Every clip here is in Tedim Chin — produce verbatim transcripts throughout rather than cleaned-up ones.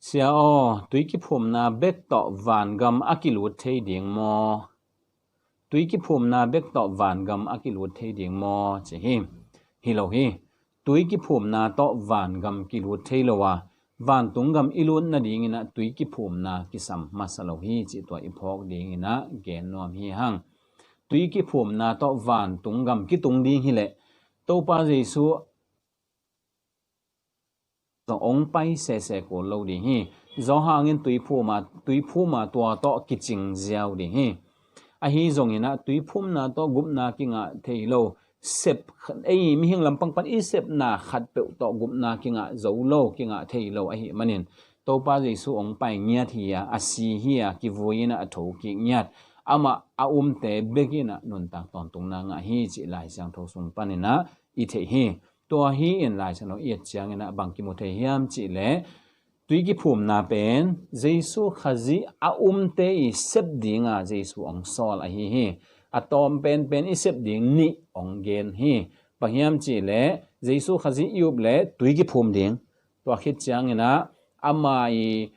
Sia aw, tui kiphumna bek tawh vangam a kilut thei ding maw? Tui kiphumna bek tawh vangam a kilut thei ding maw? Ci hi. Hi lo hi. Tui kiphumna tawh vangam kilut thei lo a, vantung gam i lut nadingin ah tui kiphumna kisam masa lo hi, cih tua i phawk dingin ah gen nuam hi hang. Tui kiphumna tawh vantung gam kitung ding hileh Topa Jesu zong ong pai sese kul lo ding hi. Johan in tui phum a, tui phum a tua tawh kicing ziau ding hi. Ahi zongin ah tui phumna tawh gupna kingah thei lo. Sep, ei mihing lampang pan i sepna khatpeuh tawh gupna kingah zo lo, kingah thei lo ahih manin Topa Jesu ong pai ngiat hi a, a si hi a, kivui in ah a tho kik ngiat. Amah a umte bek in ah nuntak tawntungna ngah hi, cih Lai Siangtho sung panin ah i theih hi. Tua hi in Lai Siangtho i et ciangin ah bang kimu thei hiam cih leh, tui kiphumna pen Jesu Khazih a umte i sep dinga Jesu ong sawl ahi hi. A tawm penpen i sep ding nih ong gen hi. Bang hiam cih leh Jesu Khazih i up leh tui kiphum ding. Tua khit ciangin ah ama i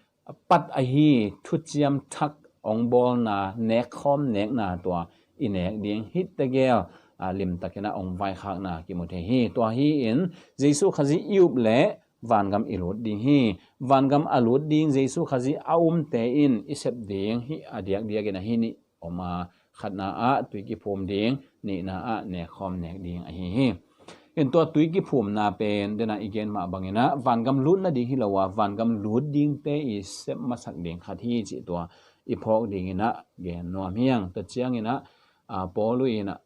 pat ahi thuciam thak ong bawlna, nekkhawm nekna tua i nek ding hi tegel, a, limtakin ah ong vaikhakna kimu thei hi. Tua hi in Jesu Khazih i up leh vangam i lut ding hi. Vangam a lut ding Jesu Khazih a umte in i sep ding hi a diakdiakin ahi nih om a, khatna ah tui kiphum ding, nihna ah nekkhawm nek ding ahi hi. In tua tui kiphumna pen dena i gen mah bangin ah vangam lut nading hi lo a, vangam lut dingte i sep masak ding khat hi, cih tua i phawk dingin ah gen nuam hi hang. Tua ciangin ah, a, Paul in ah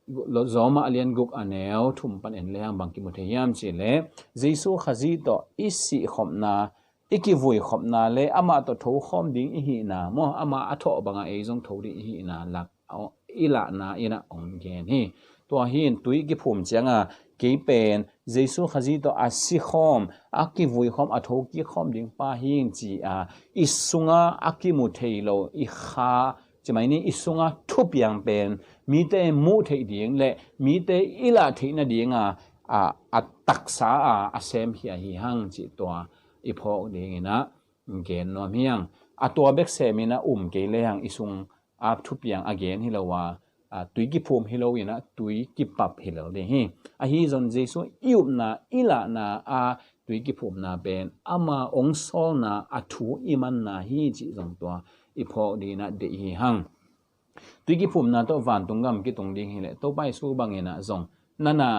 Roma a lian guk a neu thum pan en lehang bang kimu thei hiam cih leh, Jesu Khazih tawh i sihkhopna, i kivuikhopna le amah tawh thokhawm ding i hihna maw, amah a thawh banga ei zong tho ding i hihna lak i lahna in ah ong gen hi. Tua hi in tui kiphum cianga kei pen Jesu Khazih tawh a sikhawm, a kivuikhawm, a thokikhawm ding pa hi ing ci a, i sunga a kimu thei lo i kha, ci mai ni, i sunga thupiang pen mite muh theih ding le mite i lah theih nadinga, a, a taksa a, a semkhia hi hang, cih tua i phawk dingin ah gen nuam hi hang. A tua bek semin ah um kei lehang i sung a thupiang a gen hi lo a, a, tui kiphum hi lo in ah tui kipap hi lo ding hi. Ahi zong Jesu i upna, i lahna a tui kiphumna pen ama ong sawlna, a thu i manna hi, cih zong tua i phawk dingin ah deih hi hang. Tui kiphumna tawh vantung gam kitung ding hileh Topa Jesu bangin ah zong nana,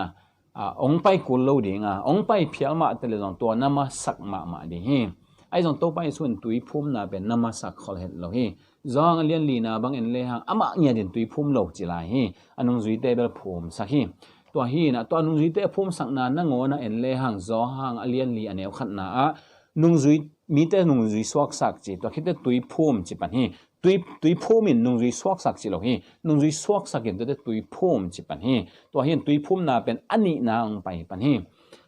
a, ong pai kul lo ding a, ong pai phial mah teh le zong tua na masak mahmah ding hi. Ahi zong Topa Jesu in tui phumna pen na masak khol het lo hi. Johan a lian lina bang en lehang amah ngiat in tui phum lo ci lai hi. A nungzuite bel phumsak hi. Tua hi in ah tua a nungzuite a phumsakna nangawn ah en lehang Johan a lian li a neu khatna ah nungzui, mite nungzui suaksak ci, tua khit teh tui phum ci pan hi. Tui, tui phum in nungzui suaksak ci lo hi. Nungzui suaksak in tua teh tui phum ci pan hi. Tua hi in tui phumna pen a nihna ong pai pan hi.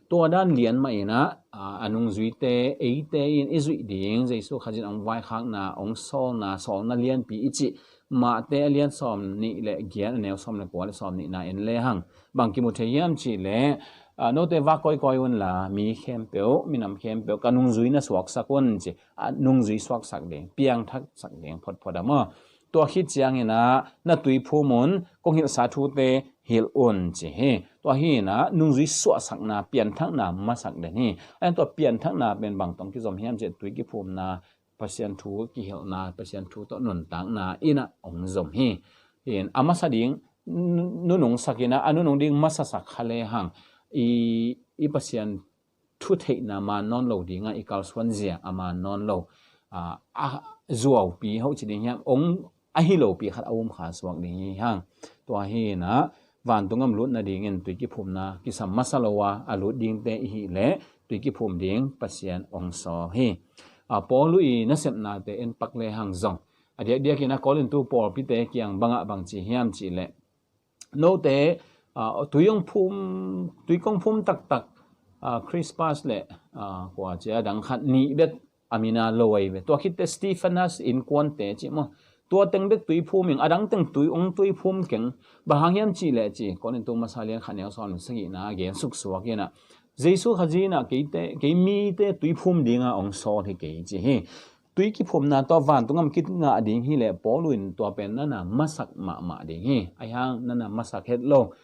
Tua dan lian mah in ah, a, a nungzuite, eite in i zuih ding Jesu Khazih in ong vaikhakna, ong sawlna, sawlna lianpi i cih Matthai a lian sawm nih le giat a neu sawm le kua le sawm nihna en lehang bang kimu thei hiam cih leh, a, note va kawikawi un la, mi khempeuh, minam khempeuh ka nungzui na suaksak un ci, a, nungzui suaksak ding, piangthaksak ding photphot a maw. Tua khit ciangin ah na tui phum un, kong hilhsa thute hilh un ci hi. Tua hi in ah nungzui suahsakna, pianthakna masak den hi. Ahi zong tua pianthakna pen bang tawh kizom hiam cih leh tui kiphumna, Pasian thu kihilhna, Pasian thu tawh nuntakna in ah ong zom hi. In a masa ding nu-, nunungsak in ah, a nunung ding masasak kha lehang i, i Pasian thu theihna man nawn lo dinga i kalsuan zia a man nawn lo, a, a zuaupi hoh ci ding hiam, ong ahi lopi khat a um kha suak ding hi hang. Tua hi in ah vantung gam lut nadingin tui kiphumna kisam masa lo a, a lut dingte i hih leh tui kiphum ding Pasian ong sawl hi. A, Paul i nasepnate en pak lehang zong a diakdiakin a Korintu pawlpite kiang bangah bang ci hiam cih leh, note, a, tui ong phum, tui kong phum taktak, a, Christmas le, a, kua ci a dang khat nih bek a min a lo ahi ve. Tua khit teh Stephanas innkuante ci maw. Tua teng bek tui phum ing, a dang teng tui ong tui phum keng. Bang hang hiam cih leh ci, Korintu masa lian khat neu sawm le sagihna a gen suksuak in ah, Jesu Khazih in ah keite, kei mite tuiphum dinga hong sawl hi kei ci hi. Tui kiphumna tawh vantung gam kingah ding hi leh Paul in tua pen nana masak mahmah ding hi. Ahi hang nana masak het lo,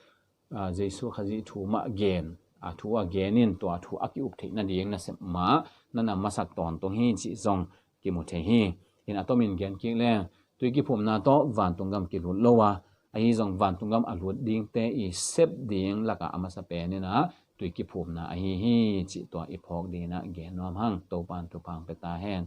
ah, Jesu Khazih thu mah gen, a thu a gen in tua thu a ki-up theih nading nasep mah nana masak tawntung hi cih zong kimu thei hi. In a tomin gen kik leng, tui kiphumna tawh vantung gam kilut lo a, ahi zong vantung gam a lut dingte i sep ding lakah a masa pen in ah tui kiphumna ahi hi cih tua i phawk ding in ah gen nuam hang. Topa'n thupha hong pia ta hen.